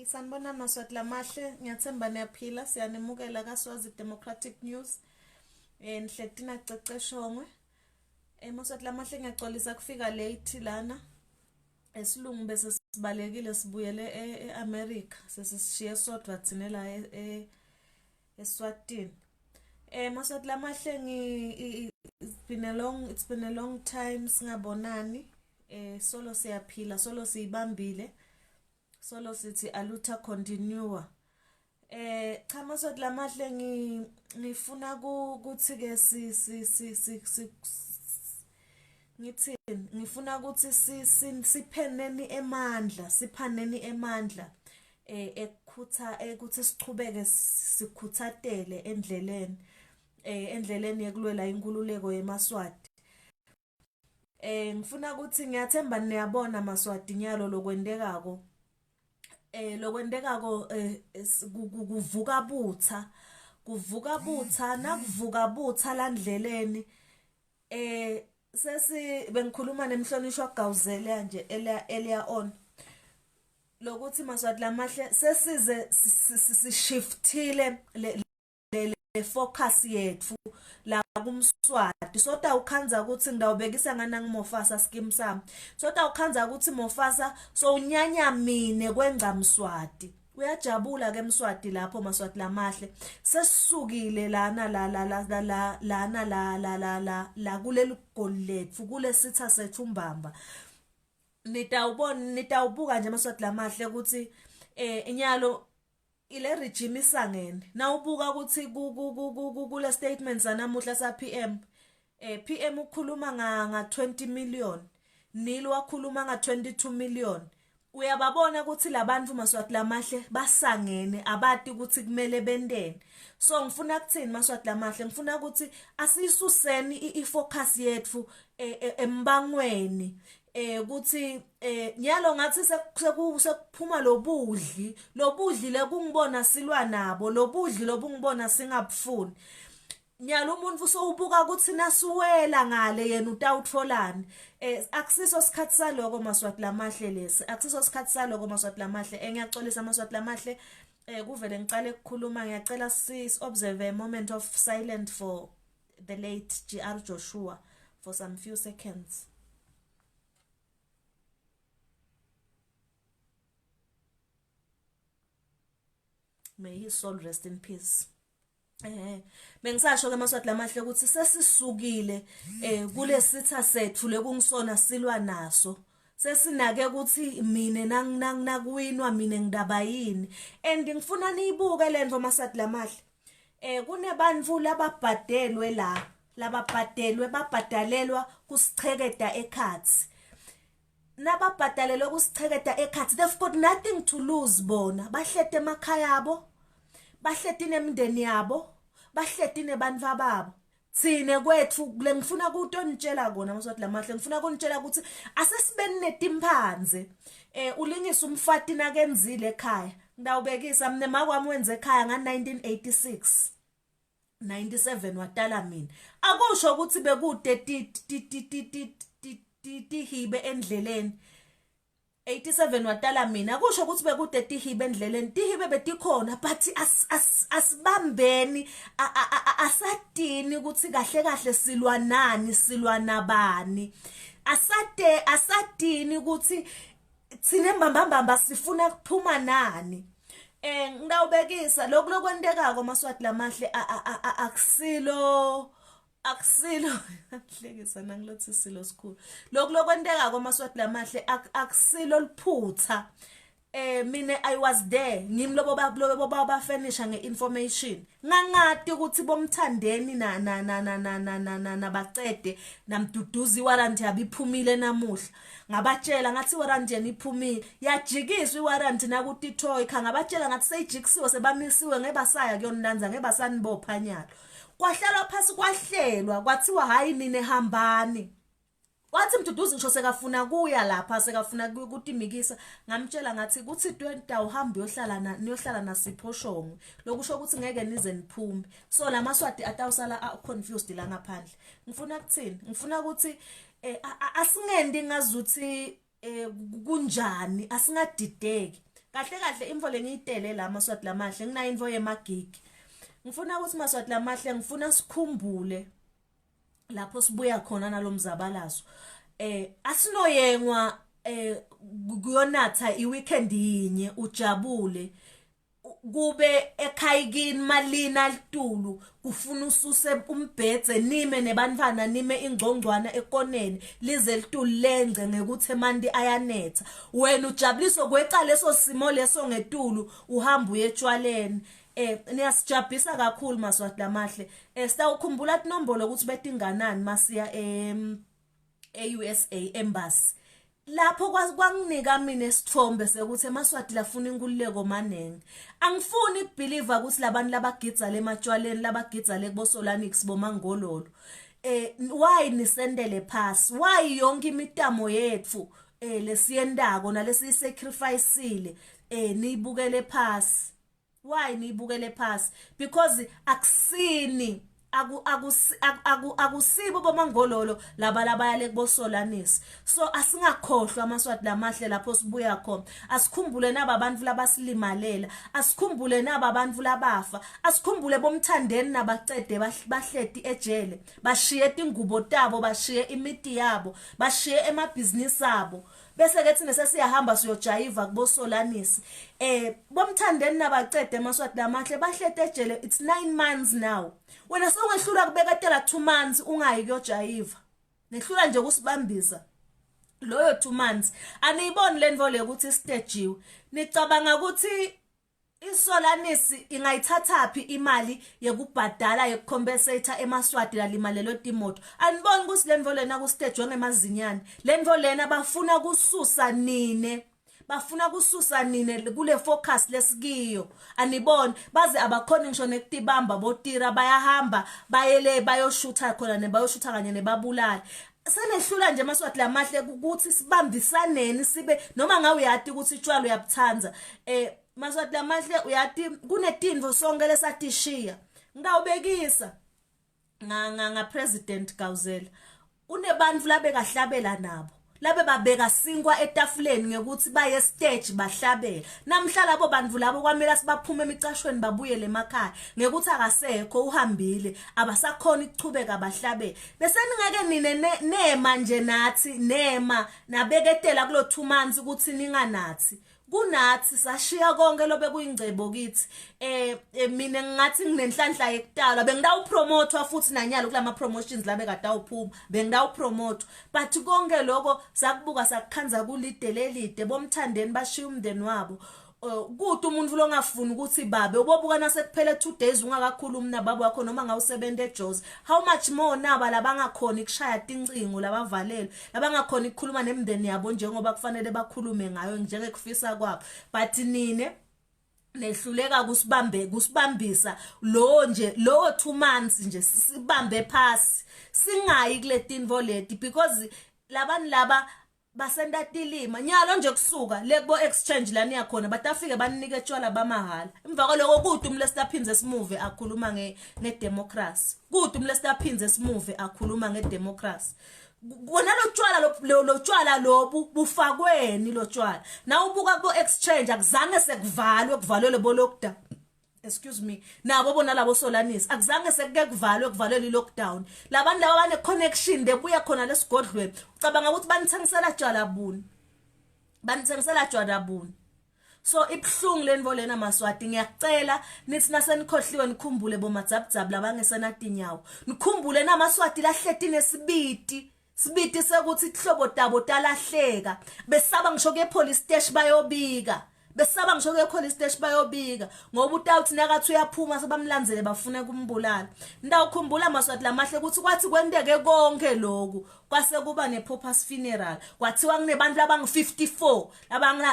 Hey sanibona Maswati lamahle ngiyathemba niyaphila siyanemukela kaSwazi Democratic News eh nihleti naceceshongwe eh Maswati lamahle ngiyaxolisa kufika late lana esilungu bese sibalekile sibuyele e-America sesishiye sodwa thina la e, e, eSwatini eh Maswati lamahle ngi it's been a long it's been a long time singabonani eh solo siyaphila solo siyibambile solo sithi aluta continua eh cha Maswati lamahle ngi ngifuna ukuthi ke si si si si ngithini ngifuna ukuthi sipheneni emandla siphaneni emandla eh ekukhutha ukuthi sichubeke sikhuthatele endleleni eh endleleni yekulwela inkululeko yemaswati eh ngifuna ukuthi ngiyathemba niyabona maswati nyalo lokwentekako eh lokwentekako eh, kuvuka butha kuvuka butha nakuvuka butha landleleni Eh sesi bengikhuluma nemhlonishwa Gawuzela nje earlier on lokuthi Maswati lamahle sesize sishiftile le le focus yethu la kumswati sota ukhanza ukuthi ngidawubekisa ngana ngimofasa scheme sami sota ukhanza ukuthi mofasa sowunyanya mine kwengca mswati Uyajabula ke Mswati lapho Maswati lamahle sesisukile lana la la la la la lana la la la la la kuleli goli lethu kulesitha sethu mbamba nitawubona nitawubuka nje Maswati lamahle ukuthi eh inyalo ile regime isangene nawubuka ukuthi kule statement sanamuhla sa PM eh PM ukhuluma nga nga 20 million Neil wakhuluma nga 22 million uyababona ukuthi labantu maswati lamahle basangene abati ukuthi kumele benteni so ngifuna kuthini maswati lamahle ngifuna ukuthi asiyisuseni i-focus yethu e, e, embangweni eh ukuthi eh nyalo ngathi sekuphuma lobudli lobudli lekungibona silwa nabo lobudli lobungibona singabufuni Nyalo umuntu usowubuka ukuthi nasuwela ngale yena utawutholani eh akusiso sikhathi saloko maswati lamahle lesi akusiso sikhathi saloko maswati lamahle eh ngiyaxolisa maswati lamahle eh kuvele ngicale ukukhuluma ngiyacela si observe a moment of silence for the late GR Joshua for some few seconds May his soul rest in peace. Eh bengisasho ke maswati lamahle ukuthi sesisukile eh kulesitha sethu lekungisona silwa naso sesinake ukuthi mina nang nang nakuwinwa mina ngidaba yini and ngifuna niyibuke lento maswati lamahle eh kunebantu lababhadelwe la lababhadelwe babhadalelwa kusichekeda ekhathi nababhadalelwe kusichekeda ekhathi they've got nothing to lose bona bahlete emakhaya abo bahleti nemindeni yabo bahleti nebantu ababo thine kwethu kule ngifuna kutonitshela kona maswati lamahle ngifuna kunitshela ukuthi asesibeni netimphanze eh ulingisa umfati nakenzile ekhaya ngidawubekisa mina makwami wenze ekhaya nga 1986 97 watala mina akusho ukuthi bekude tihibe endleleni 87 watala mina akusho ukuthi bekude tihibe endleleni tihibe betikhona but asibambeni asatini ukuthi kahle kahle silwa nani silwa nabani asate asatini ukuthi thina mbambambamba sifuna kuphuma nani eh ngidawubekisa lokhu lokwentekako maswati lamahle akusilo akusilo ahlekisa nangilothi silo sikhulu lokhu lokwentekako maswati lamahle akusilo liphutha eh mina i was there ngimi lobo lobo bafenisha ngeinformation ngangati ukuthi bomthandeni na na na na na na na na nabacede namduduzi warrant yabiphumile namuhla ngabatshela ngathi iwarrant yena iphumile yajikiswa iwarrant nakutithoyikha ngabatshela ngathi seyijikisiwe sebamisiwe ngebasaya kuyonilanza ngebasanibopha nyalo kwahlalwa phasi kwahlelwa kwathiwa hhayi nine hambani wathi mduduzi ngisho sekafuna kuya lapha sekafuna kutimikisa ngamtshela ngathi kuthi 20 awuhambe uyohlala na niyohlala nasipho shongwe lokusho ukuthi ngeke nize niphume so lamaswati atawusala confused la ngaphandle ngifuna kuthini ngifuna ukuthi eh asingendi ngazuthi eh kunjani asingadideki Kahle kahle info lengiyitele la Maswati lamahle nginayo info yemagigi. Ngifuna ukuthi Maswati lamahle ngifuna sikhumbule lapho sibuya khona nalomzabalazo. Eh asinoyengwa eh kuyonatha iweekend yinye ujabule kube ekhayikini malina litulu kufuna ususe umbhedze nime nebantfwana nime ingcongcwana ekoneni lize litulu lengce ngekuthi emanti ayanetha wena ujabuliswe kweca leso simo leso ngetulu uhamba uye etshwaleni eh niyasijabhisa kakhulu maswati lamahle eh sitawukhumbula tinombolo ukuthi betinganani masiya em e-USA Embassy lapho kwanginika mina isithombe sekuthi emaswati lafuna inkululeko maningi angifuni ukubelieve ukuthi labantu labagidza lematshwaleni labagidza le kubosolanix bomangololo eh why nisendele phasi why yonke imitamo yethu eh lesiyendako nalesiyisacrificeile eh niyibukele phasi why niyibukele phasi because akusini aku aku akusibo bomangololo laba labayale kubosolanisi so asingakhohlwa amaswati lamahle lapho sibuya khona asikhumbule naba abantu labasilimalela asikhumbule naba abantu labafa asikhumbule bomthandeni nabacede bahleti ejele bashiye tingubo tabo bashiye imiti yabo bashiye emabhizinisi abo bese ke thina sesiyahamba siyojayiva kubosolanisi eh bomthandeni nabacede emaswati lamahle bahlete ejele it's 9 months now wena sewungehlula kubeketela 2 months ungayi kuyojayiva nehlula nje kusibambisa loyo 2 months aniyiboni lento le ukuthi istagiwe nicabanga ukuthi Isolanisi ingayithathaphi imali yekubhadala yekucompensate emaswati lalimalelwe timoto aniboni ukuthi lento lena kustage ngemazinyane lento lena bafuna kususa nine bafuna kususa nine kule focus lesikiyo aniboni baze abakhona ngisho nekutibamba botira bayahamba bayele bayoshutha khona nebayoshutha kanye nebabulali senehlula nje amaswati lamahle ukuthi sibambisaneni sibe noma ngawe uyati ukuthi utshwala uyabuthanda eh maswati lamahle uyati kunetinto sonke lesatishiya ngawubekisa nga nga, nga president Gawuzela unebantu labekahlabela nabo labe babeka sinkwa etafuleni ngekuthi baye stage bahlabela namhla labo bantu labo kwamele sibaphume emicashweni babuyele emakhaya ngekuthi akasekho uhambile abasakhona ukuchubeka bahlabele bese ningeke nine nema nje nathi nema nabeketela kulo 2 months ukuthi ninganathi kunathi sashiya konke lobe kuyingcebo kithi eh, eh mina ngingathi nginenhlanhla yekutalwa bengidawupromothwa futhi nanyalo kulama promotions labe kade awuphuma bengidawupromothwa but konke lokho sakubuka sakukhanza kulide lelide bomthandeni bashiya umndeni wabo eh, kude umuntu longafuni ukuthi babe ubobuka nasekuphele 2 days ungakakhulumi nababa wakho noma ngawusebenza eJozi how much more naba labangakhona ukushaya tincingo labavalelwe labangakhona ukukhuluma nemindeni yabo njengoba kufanele bakhulume ngayo njengekufisa kwabo but nine nehluleka kusibambe kusibambisa lo nje lo 2 months nje sibambe phasi singayi kule tinvo leti because labani laba basenta tilima nyalo nje kusuka le kubo exchange la niyakhona batafike baninike tshwala bamahala emva kwaloko kude umlesi aphindze simuve akhuluma nge ngedemocracy kude umlesi aphindze simuve akhuluma ngedemocracy kona lo tshwala lo tshwala lobu bufakweni lo tshwala na ubuka kubo exchange akuzange sekuvalwe kuvalwe bo lockdown excuse me nabo bona labo solanisi akuzange sekuke kuvalwe kuvalelwe i-lockdown labantu laba bane-connection bebuya khona lesigodlweni ucabanga ukuthi banithengisela tshwala buni banithengisela tshwala buni so ibuhlungu lento lena maswati ngiyakucela nithi nasenikhohliwe nikhumbule bomadzabudzabu labangesenatinyawo nikhumbule namaswati lahleti nesibiti sibiti sekuthi ihlobo tabo talahleka besaba ngisho ke police station bayobika besaba ngisho ke police station bayobika ngoba utawuthi nakathi uyaphuma sebamlandzele bafuna kumbulala ndawukhumbula maswati lamahle ukuthi kwathi kwenteke konke lokhu kwase kuba ne-purpose funeral kwathiwa kunebantu labangu-54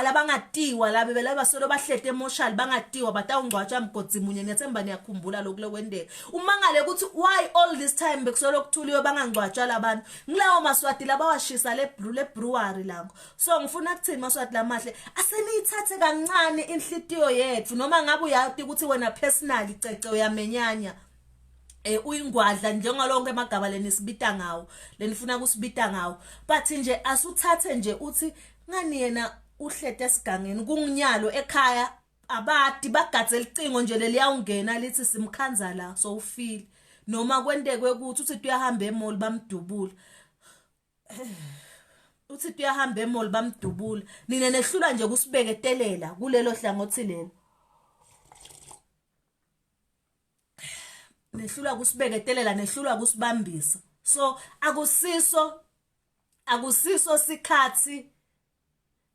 labangatiwa labe basolo bahlete emoshali bangatiwa batawungcwatshwa mgodzi munye ngiyethemba niyakhumbula lokhu lokwenteka umangale ukuthi why all this time bekusolo kuthuliwe bangangcwatshwa labantu ngilawo maswati labawashisa le blue le brewery lango so ngifuna kuthini maswati lamahle aseniyithathe kancane inhlitiyo yethu noma ngabe uyati ukuthi wena personally cece uyamenyanya eh uyingwadla njengalonke emagaba lenisibita ngawo lenifuna kusibita ngawo but nje asuthathe nje uthi ngani yena Uhlete esigangeni kunginyalo ekhaya abati bagadze licingo nje leliyawungena lithi simkhanza la sowufile noma kwentekwe ukuthi uthi uyahamba emall bamdubula uthi uyahamba emall bamdubula nina nehlula nje kusibeketelela kulelo hlangothi lelo nehlulwa kusibeketelela nehlulwa kusibambisa so akusiso akusiso sikhathi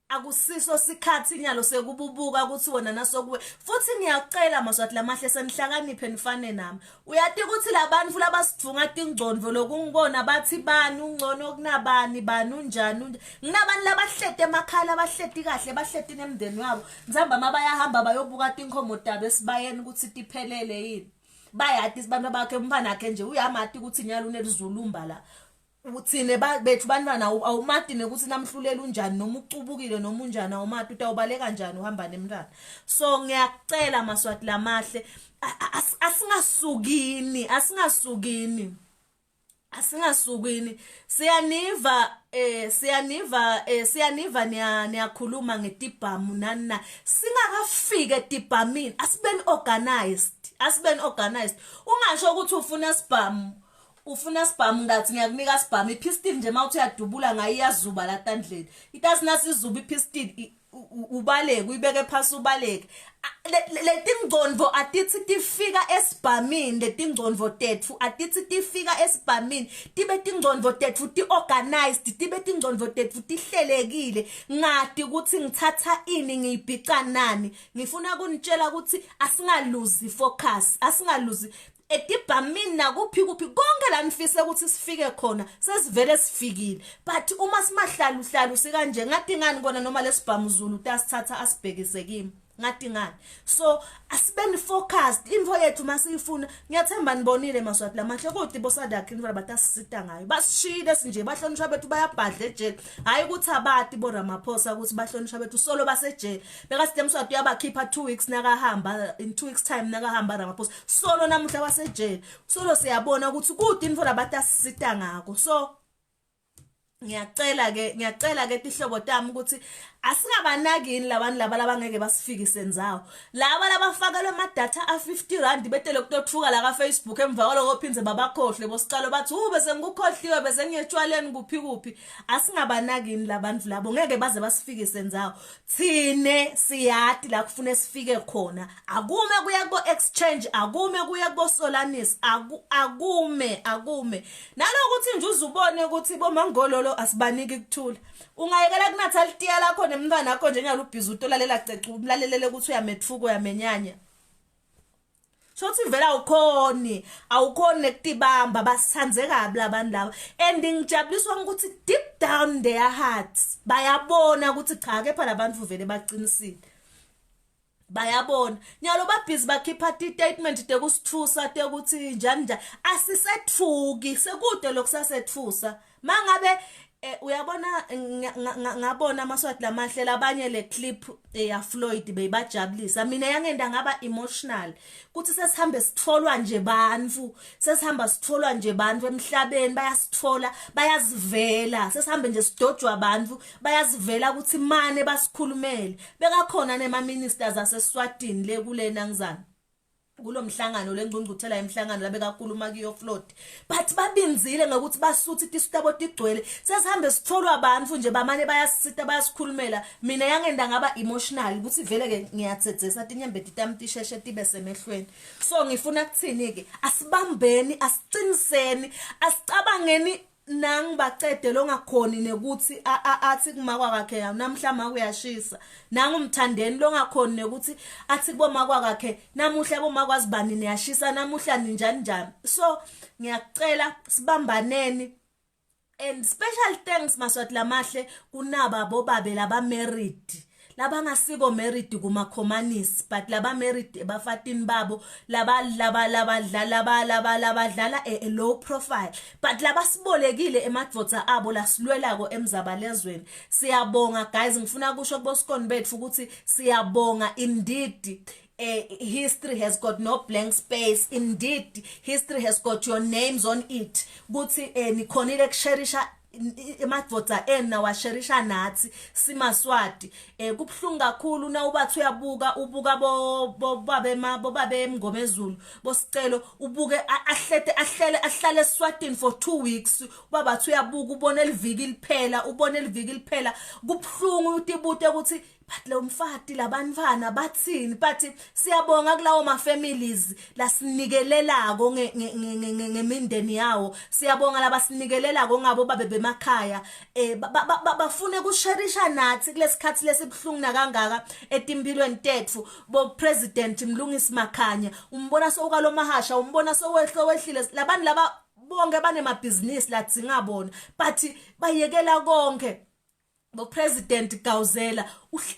akusiso sikhathi inyalo sekububuka ukuthi wena nasokuwe futhi ngiyacela maswati lamahle senihlakaniphe nifane nami uyati ukuthi labantu labasidvunga tingcondvo lokungibona bathi bani ungcono kunabani bani unjani nginabantu labahleti emakhaya labahleti kahle bahleti nemndeni wabo Mhlawumbe uma bayahamba bayobuka tinkhomo tabo esibayeni ukuthi tiphelele yini. Bayati abantu bakhe umfana wakhe nje uyamati ukuthi nyalo unelizulumba la. Uthine bethu bantwana awumati nekuthi namhlulela unjani noma ucubukile noma unjani awumati utawubaleka njani uhamba nemntwana. So ngiyakucela maswati lamahle asingasukini asingasukini. asingasukini siyaniva eh siyaniva eh siyaniva niyakhuluma ngetibhamu nani na singakafike etibhamini asibeni organized asibeni organized ungasho ukuthi ufuna sibhamu ufuna sibhamu ngathi ngiyakunika sibhamu ipistol nje mawuthi uyadubula ngayo iyazuba la tandleni itasi nasizuba ipistol ubaleke uyibeke phasi ubaleke letingcondvo atithi tifika esibhamini letingcondvo tetfu atithi tifika esibhamini tibe tingcondvo tetfu ti-organized tibe tingcondvo tetfu tihlelekile ngati ukuthi ngithatha ini ngiyibhica nani ngifuna kunitshela ukuthi asingaluzi focus asingaluzi etibhamini nakuphi kuphi konke la nifise ukuthi sifike khona sesivele sifikile but uma simahlalu hlalu sikanje ngathi ngani kona noma lesibhamu Zulu utasithatha asibhekise kimi ngathi ngani so asibeni focused info yethu masiyifuna ngiyathemba nibonile maswati lamahle kodwa bosadakhe info labatasisita ngayo basishile sinje bahlonishwa bethu bayabhadla ejele hayi ukuthi abati bo Ramaphosa ukuthi bahlonishwa bethu solo basejele bekaside mswati uyabakhipha 2 weeks nakahamba in 2 weeks time nakahamba Ramaphosa solo namuhla wasejele solo siyabona ukuthi kude info labatasisita ngako so ngiyacela ke ngiyacela ke tihlobo tami ukuthi asingabanakini labantu laba labangeke basifikise ndzawo laba labafakelwe ama-data a-50 rand betele kutothuka la ka-facebook emva kwaloko phindze babakhohlwe bosicalo bathi hu bese ngikukhohliwe bese ngiyetshwaleni kuphi kuphi asingabanakini labantu labo ngeke baze basifikise ndzawo thine siyati la kufune sifike khona akume kuya kubo exchange akume kuya kubo Solanis aku akume akume nalokuthi nje uzubone ukuthi bomangololo asibaniki kuthula ungayekela kunatha litiya lakho nemntwana wakho nje nyalo ubhizi utolalela cece umlalelele ukuthi uyamethuka uyamenyanya Shothi vele awukhoni awukhoni nekutibamba basithandze kabi labantu laba and ngijabuliswa ukuthi deep down their hearts bayabona ukuthi cha kepha labantu vele baqinisile bayabona nyalo babhizi bakhipha ti-statement tekusithusa tekuthi njani njani asisethuki sekude lokusasethusa mangabe eh, uyabona ngabona amaswati lamahle labanye le clip eh, ya Floyd beyibajabulisa mina yangenda ngaba emotional kuthi sesihambe sitholwa nje bantu sesihamba sitholwa nje bantu emhlabeni bayasithola bayazivela sesihambe nje sidojwa abantu bayazivela ukuthi mane basikhulumele bekakhona nema ministers aseswatini le kulena ngizana kulomhlangano lengqungquthela yemhlangano labekakhuluma kuyo Floyd but babinzile ngokuthi basuthi tisu tabo tigcwele sesihambe sitholwa abantu nje bamane bayasisita bayasikhulumela mina yangenda ngaba emotional ukuthi vele ke ngiyathethesa tinyembeti tami tisheshe tibe semehlweni so ngifuna kuthini ke asibambeni asiqiniseni asicabangeni nangibacede longakhoni nekuthi athi kuma kwakhe namhla makuyashisa nangumthandeni longakhoni nekuthi athi kuboma kwakhe namuhla boma kwazibani niyashisa namuhla ninjani njani so ngiyakucela sibambaneni and special thanks maswati lamahle kunaba bobabe laba married labangasiko married kumakhomanisi but laba married ebafatini babo laba laba labadlala laba laba labadlala a, a low profile but labasibolekile emadvodza abo lasilwelako emzabalezweni siyabonga guys ngifuna kusho kubosikoni bethu ukuthi siyabonga indeed eh, history has got no blank space indeed history has got your names on it kuthi eh, nikhonile kusherisha Emadvodza enu nawasherisha nathi simaSwati. Kubuhlungu kakhulu nawubathi uyabuka, ubuka bobabe bobabe eMngomezulu, boSicelo, ubuke ahlete, ahlele, ahlale eSwatini for 2 weeks. Ubabathi uyabuka, ubone eliviki liphela, ubone eliviki liphela. Kubuhlungu, utibute ukuthi but lo mfati, labantwana bathini? But siyabonga kulawo ma families lasinikelelako ngemindeni yawo. Siyabonga labasinikelelako ngabo babe bemakhaya, bafune kusherisha nathi kulesikhathi lesibhlungu nakangaka etimpilweni tetfu. Bo President Mlungisi Makhanya, umbona sowukalomahasha, umbona sowehlo wehlile. Labantu laba bonke banemabhizinisi ladzinga bona, but bayekela konke. Bo President Gawuzela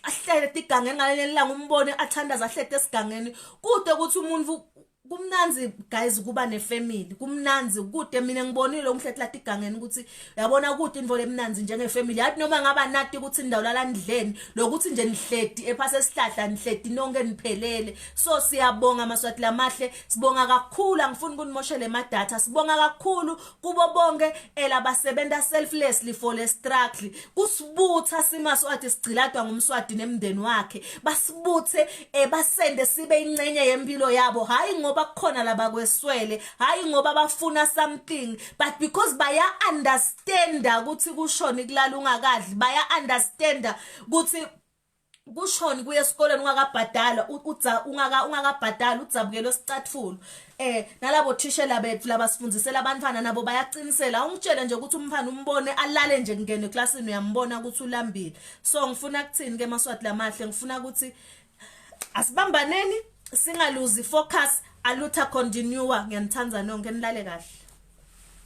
ahlele etigangeni, ngaleli langa umbone athandaza, ahlete esigangeni kude. Ukuthi umuntu kumnanzi guys kuba nefamily, kumnanzi kude. Mina ngibonile umhlethi lathi igangeni ukuthi uyabona kude into lemnanzi njengefamily. Yathi noma ngaba nati ukuthi indawo lalandleni lokuthi nje nihledi ephase esihlahla, nihledi nonke niphelele. So siyabonga maSwati lamahle, sibonga kakhulu. Angifuni kunimoshela emadatha. Sibonga kakhulu kubo bonke elabasebenza selflessly for le struggle, kusibutha simaSwati sigciladwa ngumSwati nemndeni wakhe. Basibuthe, basende sibe ingcenye yempilo yabo, hayi ngoba kukhona labakweswele, hayi ngoba bafuna something, but because baya understanda ukuthi kushoni kulala ungakadli, baya understanda ukuthi kushoni kuye esikoleni ungakabhadala, udza ungakabhadala, udzabukelwe sicathulo. Nalabo thishela bethu labasifundisela abantwana nabo bayaqinisela. Ungitshele nje ukuthi umfana umbone alale nje kungena eklasini, uyambona ukuthi ulambile. So ngifuna kuthini ke maSwati lamahle? Ngifuna ukuthi asibambaneni, singaluzi focus. A luta continua. Ngiyanithanda nonke, nilale kahle.